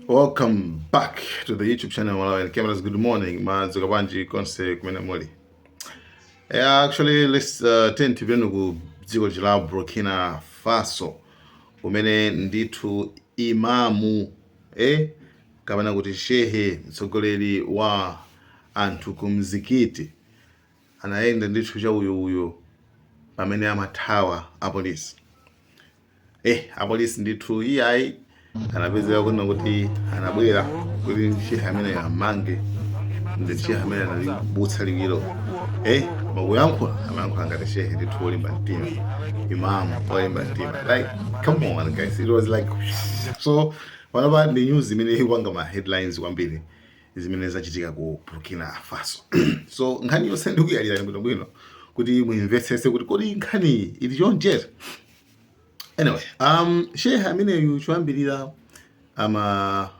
Welcome back to the YouTube channel Malawi Cameras. Good morning. Madzuka bwanji konse kumene muli? Yeah, actually let's turn tipiteni ku dziko la Burkina Faso, kumene ndithu imamu, kapena kuti shehe, mtsogoleri wa anthu ku mzikiti, anayenda ndithu chauyouyo pamene amathawa apolisi. Apolisi ndithu iyayi, anapezeka kuna kuti anabwera kuti shehe amene amange, ndi shehe amene analibutsa liwiro. Makuyankhula amayankhula ngati shehe ndithu wolimba mtima, imamu wolimba mtima. Like, come on guys, it was like, so panopa ndi news imene ikupanga ma headlines kwambiri, zimene zachitika ku Burkina Faso. So nkhani yonse ndikuyalira bwinobwino kuti muimvetsese kuti kodi nkhani ili chonchera. Anyway, shehe ameneyu choyambirira ama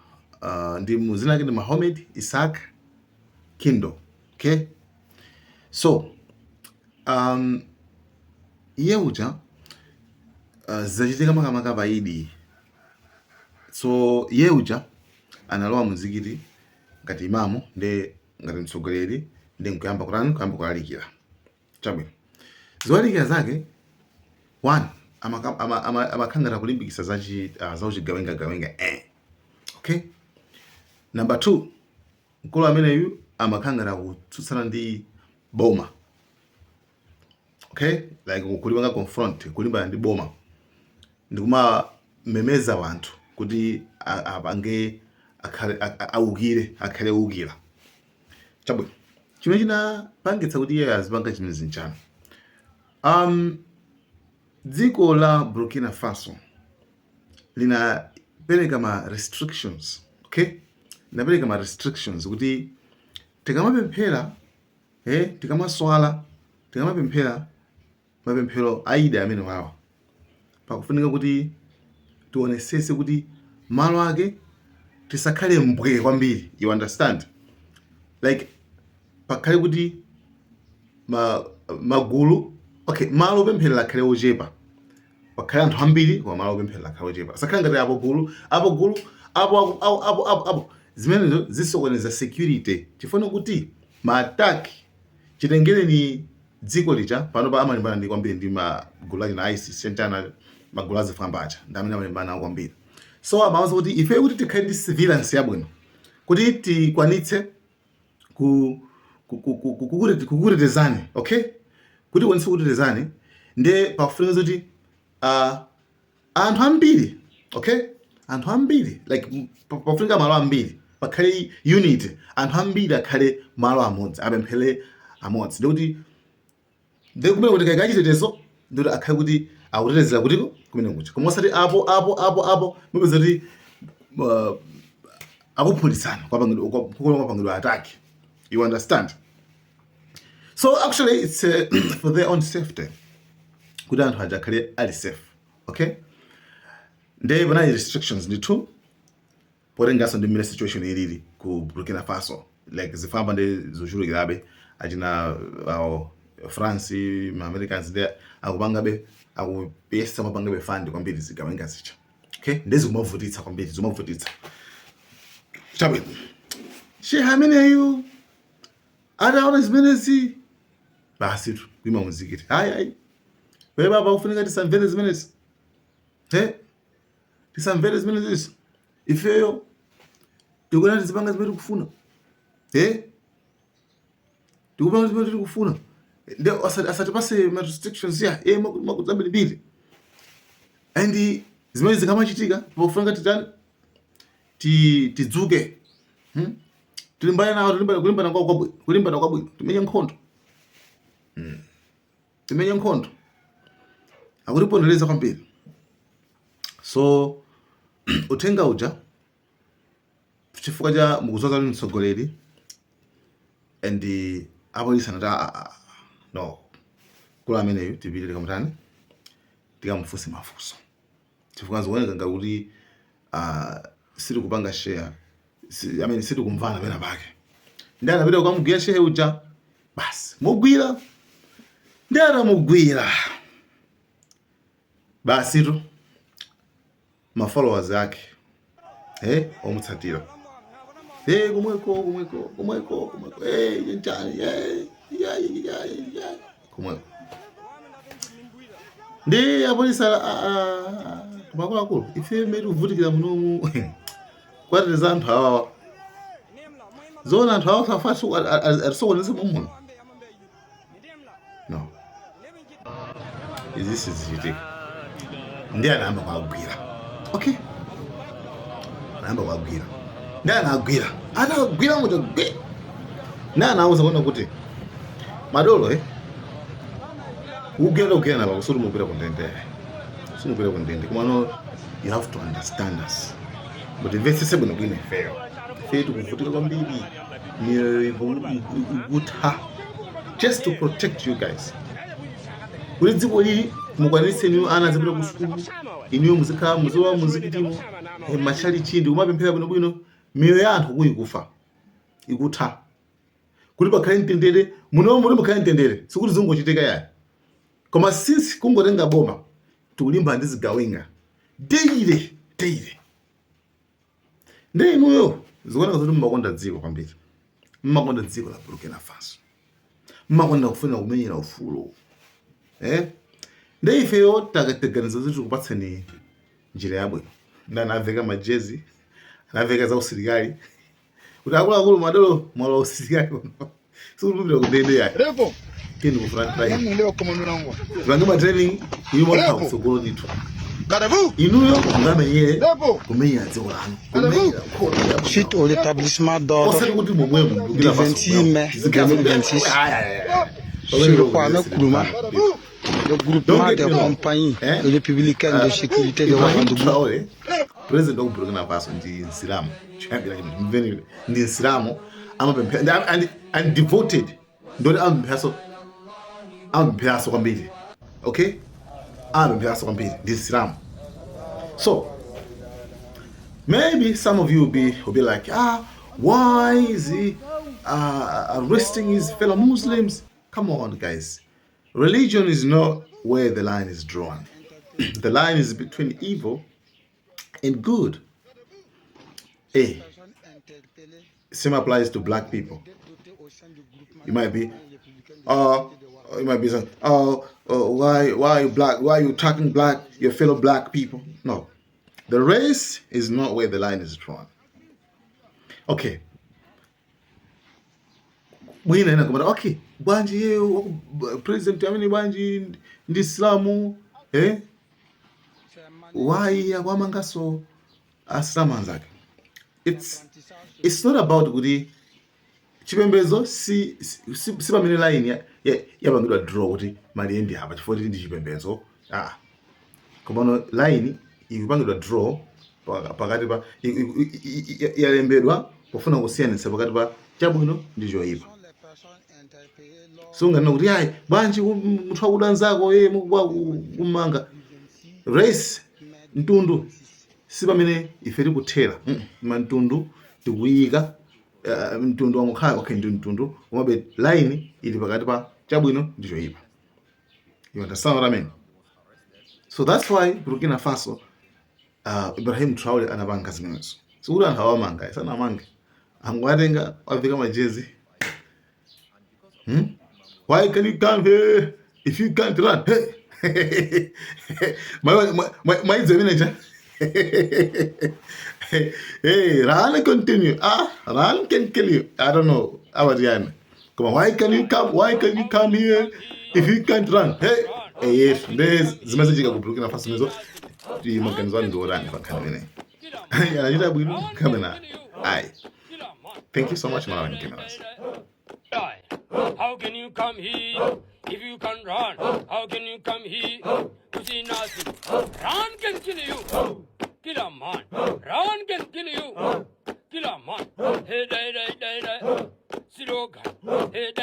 ndi muzina lake ndi Mohamed Isaac Kindo. Okay, so iye uja, zachitika makamaka pa Idi. So iye uja analowa muzikiti ngati imamu, ndi ngati mtsogoleri, ndi nkuyamba kutani? Kuyamba kulalikira. Chabwino, zolalikira zake, one, amakhangata kulimbikitsa zauchigawenga-gawenga. Okay, number two, mkulu ameneyu amakhangata kutsutsana ndi boma, okay, like kulipanga confront, kulimbana ndi boma, ndikumamemeza wanthu kuti apange akhale awukire, akhale owukira. Chabwino, chimene chinapangitsa kuti iye azipanga chimene zinchani? Dziko la Burkina Faso linapereka ma restrictions, okay, linapereka ma restrictions kuti tikamapemphera, tikamaswala, tikamapemphera mapemphero a Idi amene wawa, pakufunika kuti tionesese kuti malo ake tisakhale mbwe kwambiri, you understand? Like pakhale kuti magulu, okay, malo opempherera akhale ochepa, pakhale anthu ambiri koma malo opempherera akhale ochepa, asakhale ngati apo gulu, apo gulu, apo apo apo apo apo apo. Zimenezo zisokoneza security, chifukwa kuti ma attack, chitengereni dziko lija pano pa amalimbana ndi kwambiri ndi magulu achina ISIS chanchana, magulu azifwamba aja ndi amene amalimbana nawo kwambiri. So amawuza kuti ife kuti tikhale ndi surveillance yabwino, kuti tikwanitse kukutetezani, okay, kuti tikwanitse kukutetezani, ndiye pakufunika kuti anthu ambiri, okay, anthu ambiri, like pafunika malo ambiri, pakhale unity, anthu ambiri akhale malo amodzi, apemphere amodzi, ndikuti ndi kumene kuti kaika chitetezo, ndikuti akhale kuti akutetezera kutiko kumene kucha, koma osati apo apo apo apo, mupeza kuti akuphulitsana, kwapangidwa attack, you understand? So actually it's for their own safety, kuti anthu aja akhale ali safe, okay? Ndiye panali restrictions ndithu, potenganso ndi mmene situation ilili ku Burkina Faso, like zifwamba ndi zochulukirabe, achina France, ma Americans ndi akupangabe, akuyesa mapangabe fund kwambiri zigawenga zicha, okay? Ndezi kumavutitsa kwambiri, zimavutitsa. Chabwino, shehe ameneyu ataona zimenezi, basi tu kuima muzikiti, hayi hayi, wewe baba, ufunika tisamvere zimenezi, he, tisamvere zimenezi, ifeyo tikuona tizipanga zimene tikufuna, tikupanga zimene tikufuna, ndi asatipase ma restrictions ya makuti and zimene zikamachitika pofunika titani? Tidzuke, Tilimbane nawo, tilimbane, kulimbana kwa kwabwino, kulimbana kwabwino, timenye nkhondo, Timenye nkhondo, akutipondereza kwambiri. So uthenga uja, chifukwa cha mukuzoza kuti mtsogoleri and apolisi anati, "Ah, ah, ah, no, kula ameneyu tipite tikamutani, tikamufunse mafunso, chifukwa zikuoneka ngati kuti sitikupanga share, I mean, sitikumvana pena pake." Ndi anapita kukamugwira shehe uja, basi mugwira, ndi atamugwira basi tu, ma followers ake Omutsatira komweko, komweko, komweko, komweko, njani, ya ya ya, komweko. Ndi apolisi akuluakulu, ife mmene tikuvutikira munomu kwateteza anthu awawa, zoona anthu awa safa atisokoneze momuno? No, izi sizichitika. Ndi anayamba kuagwira. Okay, anayamba kuagwira. Ndi anagwira, atagwira muja gwi, ndi anauza kuona kuti madolo kugwira kugwira napa kusuti mupita kundende, simupita kundende. Komano you have to understand us, mutimvetsese bwinobwino. Ifeyo, ifeyo tikuvutika kwambiri, miyoyo ikutha just to protect you guys, kuti dziko lili mukwanitse, inu ana azipita ku sukulu, inuyo muzikhala muziwa muzikitimo, machalichi ndi kumapemphera bwinobwino. Miyoyo ya anthu kuyikufa, ikutha kuti pakhale mtendere muno, muti mukhale mtendere. Sikuti zingochitika yayi, koma since kungotenga boma tikulimbana ndi zigawenga daily, daily. Ndi inuyo zikuoneka kuti mmakonda dziko kwambiri, mmakonda dziko la Burkina Faso, mmakonda kufuna kumenyera ufulu. Ndi ifeyo takateganiza kuti tikupatseni njira yabwino. Ndi anaveka majezi, anaveka za usilikali kuti akuluakulu, madolo, mwalo wa usilikali kuno, sikupita kundende yayi. Repo. Tiyeni ku front line. Namuelewa komando nangu. Tipange ma training, inu mwakhala kutsogolo ndithu. Garde-à-vous. Inuyo mungamenyere Repo. kumenyera dziko lanu, kumenyera nkhondo ya Suite au rétablissement d'ordre osati kuti momwemo du 26 mai 2026 sur Kwame Nkrumah, le groupement Don't des get me wrong. compagnies Eh? républicaines de sécurité de Ibrahim Ouagadougou Traore, president wa ku Burkina Faso, ndi Msilamu. Choyambira chimene mveni, ndi Msilamu, amapemphera and devoted, ndoti amapempheranso, amapempheranso kwambiri. Okay, amapempheranso kwambiri, ndi Msilamu. So maybe some of you will be like, "Ah, why is he arresting his fellow Muslims?" Come on, guys. Religion is not where the line is drawn. The line is between evil and good. Same applies to black people. You might be saying, "Oh, why you black? Why you talking black, your fellow black people?" No, the race is not where the line is drawn. Okay. Mwina ena kumati, "Okay, bwanji yeyo president amene bwanji ndi Islamu, why akwamangaso Asilamu anzake?" It's not about kuti chipembedzo si pamene line yapangidwa draw kuti mali ndi apa chifukwa tili ndi chipembedzo. Ah, komano line ikupangidwa draw pakati pa yalembedwa pofuna kusiyanitsa pakati pa chabwino ndi choyipa. Sunganena kuti, "Ayi, bwanji munthu akuda nzako mukuba kumanga." Race, mtundu, si pamene ife tikuthera. Ma mtundu tikuyika, mtundu wangokhala, okay, ndi mtundu, komabe line ili pakati pa chabwino ndi choyipa. You understand what I mean? So that's why Burkina Faso, Ibrahim Traore anapanga zimenezo. Sikuti anthu awamanga, sanamange, angoatenga, waveka majezi. Why can you come here if you can't run? Hey! My manager. Hey, run continue. Ah, run can kill you. I don't know. Abadian. Come on, why can you come? Why can you come here if you can't run? Hey, hey, yes. There's zimachitika ku Burkina Faso mezo. Ti maganizo anu ndi otani pa nkhani imeneyi? Anachita bwino kamena ayi? Thank you so much, Malawi Cameras. How can you come here if you can run? How can you come here to see nothing? Run can kill you. Kill a man. Run can kill you. Kill a man. Hey, day, day, day, day. Slogan. Hey, day.